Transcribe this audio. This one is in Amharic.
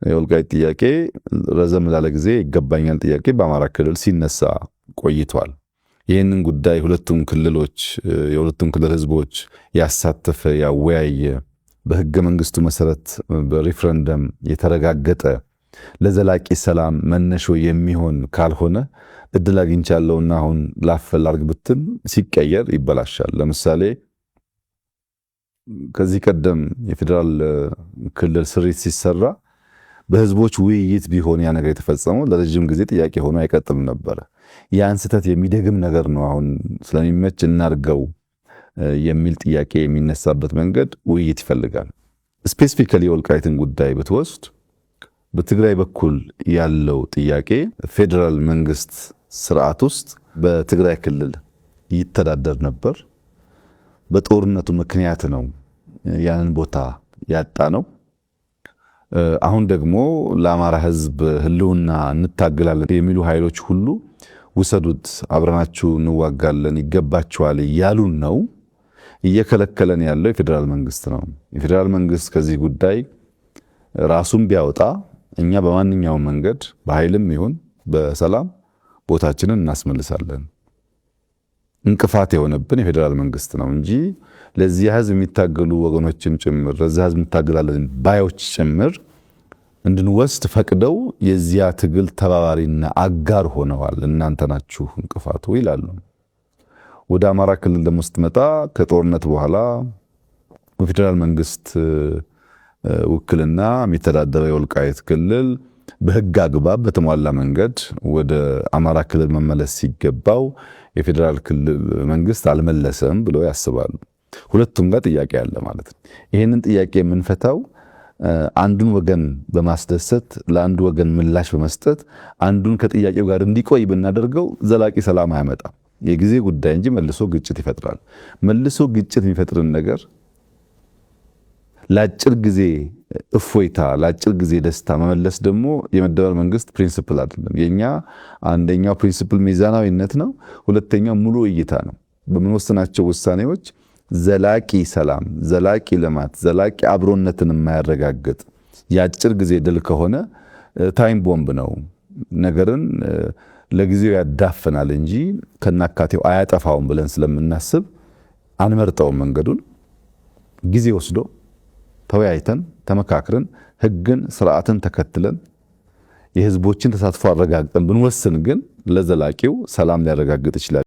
የወልቃይት ጥያቄ ረዘም ላለ ጊዜ ይገባኛል ጥያቄ በአማራ ክልል ሲነሳ ቆይቷል። ይህንን ጉዳይ ሁለቱም ክልሎች የሁለቱም ክልል ህዝቦች ያሳተፈ፣ ያወያየ፣ በህገ መንግስቱ መሰረት በሪፍረንደም የተረጋገጠ፣ ለዘላቂ ሰላም መነሾ የሚሆን ካልሆነ እድል አግኝቻለሁና አሁን ላፈል አርግ ብትል ሲቀየር ይበላሻል። ለምሳሌ ከዚህ ቀደም የፌዴራል ክልል ስሪት ሲሰራ በህዝቦች ውይይት ቢሆን ያ ነገር የተፈጸመው ለረጅም ጊዜ ጥያቄ ሆኖ አይቀጥልም ነበረ። ያን ስህተት የሚደግም ነገር ነው። አሁን ስለሚመች እናርገው የሚል ጥያቄ የሚነሳበት መንገድ ውይይት ይፈልጋል። Specifically የወልቃይትን ጉዳይ ብትወስድ በትግራይ በኩል ያለው ጥያቄ ፌዴራል መንግስት ስርዓት ውስጥ በትግራይ ክልል ይተዳደር ነበር። በጦርነቱ ምክንያት ነው ያንን ቦታ ያጣ ነው። አሁን ደግሞ ለአማራ ህዝብ ህልውና እንታገላለን የሚሉ ኃይሎች ሁሉ ውሰዱት፣ አብረናችሁ እንዋጋለን፣ ይገባችኋል እያሉን ነው። እየከለከለን ያለው የፌዴራል መንግስት ነው። የፌዴራል መንግስት ከዚህ ጉዳይ ራሱን ቢያወጣ እኛ በማንኛውም መንገድ በኃይልም ይሁን በሰላም ቦታችንን እናስመልሳለን። እንቅፋት የሆነብን የፌዴራል መንግስት ነው እንጂ ለዚህ ህዝብ የሚታገሉ ወገኖችም ጭምር፣ ለዚህ ህዝብ እንታገላለን ባዮች ጭምር እንድንወስድ ፈቅደው የዚያ ትግል ተባባሪና አጋር ሆነዋል። እናንተ ናችሁ እንቅፋቱ ይላሉ። ወደ አማራ ክልል ደግሞ ስትመጣ ከጦርነት በኋላ በፌዴራል መንግስት ውክልና የሚተዳደረው የወልቃይት ክልል በህግ አግባብ በተሟላ መንገድ ወደ አማራ ክልል መመለስ ሲገባው የፌዴራል ክልል መንግስት አልመለሰም ብለው ያስባሉ። ሁለቱም ጋር ጥያቄ አለ ማለት ነው። ይህንን ጥያቄ የምንፈታው አንዱን ወገን በማስደሰት፣ ለአንዱ ወገን ምላሽ በመስጠት አንዱን ከጥያቄው ጋር እንዲቆይ ብናደርገው ዘላቂ ሰላም አያመጣም። የጊዜ ጉዳይ እንጂ መልሶ ግጭት ይፈጥራል። መልሶ ግጭት የሚፈጥርን ነገር ለአጭር ጊዜ እፎይታ፣ ለአጭር ጊዜ ደስታ መመለስ ደግሞ የመደመር መንግስት principle አይደለም። የኛ አንደኛው principle ሚዛናዊነት ነው። ሁለተኛው ሙሉ እይታ ነው። በምንወስናቸው ውሳኔዎች ዘላቂ ሰላም፣ ዘላቂ ልማት፣ ዘላቂ አብሮነትን የማያረጋግጥ የአጭር ጊዜ ድል ከሆነ time bomb ነው። ነገርን ለጊዜው ያዳፍናል እንጂ ከናካቴው አያጠፋውም ብለን ስለምናስብ አንመርጠውም መንገዱን። ጊዜ ወስዶ ተወያይተን፣ ተመካክረን፣ ህግን ስርዓትን ተከትለን፣ የህዝቦችን ተሳትፎ አረጋግጠን ብንወስን ግን ለዘላቂው ሰላም ሊያረጋግጥ ይችላል።